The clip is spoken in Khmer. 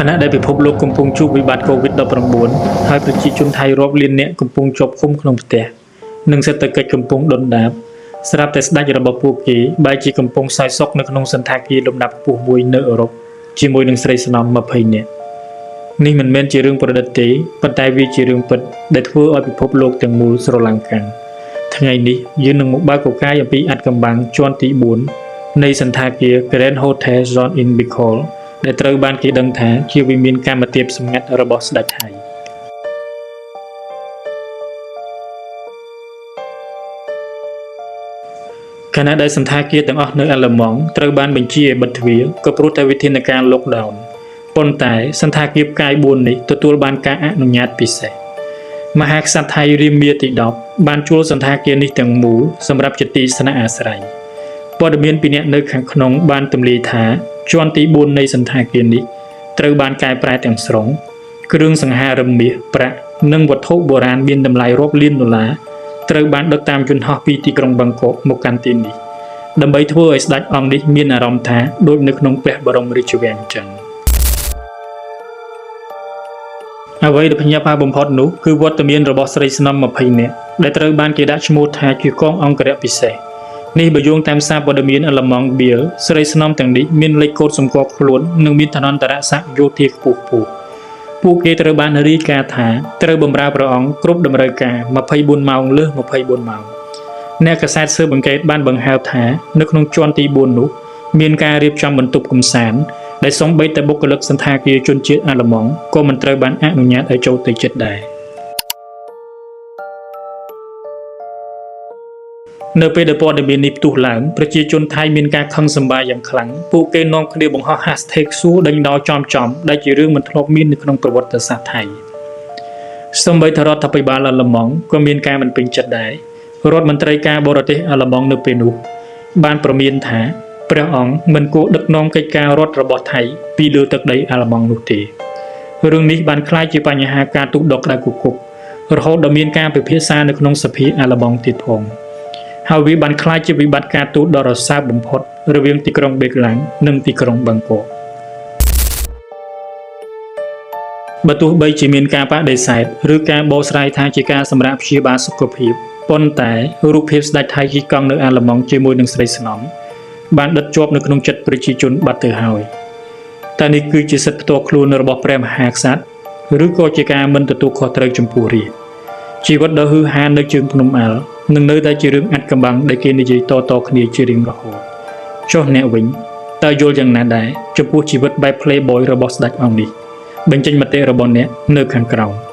ណៈដែលពិភពលោកកំពុងជួបវិបត្តិ COVID-19 ហើយប្រជាជនថៃរាប់លាននាក់កំពុងជាប់ឃុំក្នុងផ្ទះនិងសេដ្ឋកិច្ចកំពុងដុនដាបស្រាប់តែស្ដេចរបស់ពួកគេបែរជាកំពុងសោយសុខនៅក្នុងសណ្ឋាគារលំដាប់ខ្ពស់មួយនៅអឺរ៉ុបជាមួយនឹងស្រីស្នំ20នាក់នេះមិនមែនជារឿងប្រឌិតទេប៉ុន្តែវាជារឿងពិតដែលធ្វើឲ្យពិភពលោកទាំងមូលស្រឡាំងកាំងថ្ងៃនេះយើងនឹងមកបើកកកាយអំពីអាថ៌កំបាំងជាន់ទី4នៃសណ្ឋាគារ Grand Hotel Zone in Bicol ដែលត្រូវបានគេដឹងថាជាវិមានកាមទេពសម្ងាត់របស់ស្ដេចថៃខណៈដែលសណ្ឋាគារទាំងអស់នៅអាល្លឺម៉ង់ត្រូវបានបញ្ជាឲ្យបិទទ្វារក៏ព្រោះតែវិធានការ lockdown ប៉ុន្តែសណ្ឋាគារផ្កាយ4នេះទទួលបានការអនុញ្ញាតពិសេសមហាក្សត្រថៃរាមាទី10បានជួលសណ្ឋាគារនេះទាំងមូលសម្រាប់ជាទីស្នាក់អាស្រ័យព័ត៌មានពីអ្នកនៅខាងក្នុងបានទម្លាយថាជាន់ទី4នៃសណ្ឋាគារនេះត្រូវបានកែប្រែទាំងស្រុងគ្រឿងសង្ហារឹមមាសប្រាក់និងវត្ថុបុរាណមានតម្លៃរាប់លានដុល្លារត្រូវបានដឹកតាមយន្តហោះពីទីក្រុងបាងកកមកកាន់ទីនេះដើម្បីធ្វើឲ្យស្ដេចអង្គនេះមានអារម្មណ៍ថាដូចនៅក្នុងព្រះបរមរាជវាំងអញ្ចឹងអ្វីដែលភ្ញាក់ផ្អើលបំផុតនោះគឺវត្តមានរបស់ស្រីស្នំ20នាក់ដែលត្រូវបានគេដាក់ឈ្មោះថាជាកងអង្គរក្សពិសេសនេះបើយោងតាមសារព័ត៌មានអាល្លឺម៉ង់ Bild ស្រីស្នំទាំងនេះមានលេខកូដសម្គាល់ខ្លួននិងមានឋានន្តរសក្តិយោធាខ្ពស់ខ្ពស់ពួកគេត្រូវបានរាយការណ៍ថាត្រូវបម្រើព្រះអង្គគ្រប់តម្រូវការ24ម៉ោងលើស24ម៉ោងអ្នកកាសែតស៊ើបអង្កេតបានបង្ហើបថានៅក្នុងជាន់ទី4នោះមានការរៀបចំបន្ទប់កម្សាន្តដែលសូម្បីតែបុគ្គលិកសណ្ឋាគារជនជាតិអាល្លឺម៉ង់ក៏មិនត្រូវបានអនុញ្ញាតឲ្យចូលទៅជិតដែរនៅពេលដែលព័ត៌មាននេះផ្ទុះឡើងប្រជាជនថៃមានការខឹងសម្បារយ៉ាងខ្លាំងពួកគេនាំគ្នាបង្ហោះ hashtag សួរដេញដោលចំចំដែលជារឿងមិនធ្លាប់មាននៅក្នុងប្រវត្តិសាស្ត្រថៃសូម្បីតែរដ្ឋាភិបាលអាល្លឺម៉ង់ក៏មានការមិនពេញចិត្តដែររដ្ឋមន្ត្រីការបរទេសអាល្លឺម៉ង់នៅពេលនោះបានព្រមានថាព្រះអង្គមិនគួរដឹកនាំកិច្ចការរដ្ឋរបស់ថៃពីលើទឹកដីអាល្លឺម៉ង់នោះទេរឿងនេះបានក្លាយជាបញ្ហាការទូតដ៏ក្តៅគគុករហូតដល់មានការពិភាក្សានៅក្នុងសភាអាល្លឺម៉ង់ទៀតផងហើយវាបានក្លាយជាវិបត្តិការទូតដ៏រសើបបំផុតរវាងទីក្រុងបេក្លាំងនិងទីក្រុងបាងកកបើទោះបីជាមានការបដិសេធឬការបកស្រាយថាជាការសម្រាកព្យាបាលសុខភាពប៉ុន្តែរូបភាពស្ដេចថៃជិះកង់នៅអាល្លឺម៉ង់ជាមួយនឹងស្រីស្នំបានដិតជាប់នៅក្នុងចិត្តប្រជាជនបាត់ទៅហើយតើនេះគឺជាសិទ្ធិផ្ទាល់ខ្លួនរបស់ព្រះមហាក្សត្រឬក៏ជាការមិនទទួលខុសត្រូវចំពោះរាជជីវិតដ៏ហ៊ឺហាននៅជើងភ្នំអាល់នឹងនៅតែជារឿងអាថ៌កំបាំងដែលគេនិយាយតៗគ្នាជារៀងរហូតចុះអ្នកវិញតើយល់យ៉ាងណាដែរចំពោះជីវិតបែប Playboy របស់ស្ដេចអង្គនេះបញ្ចេញមតិរបស់អ្នកនៅខាងក្រោម។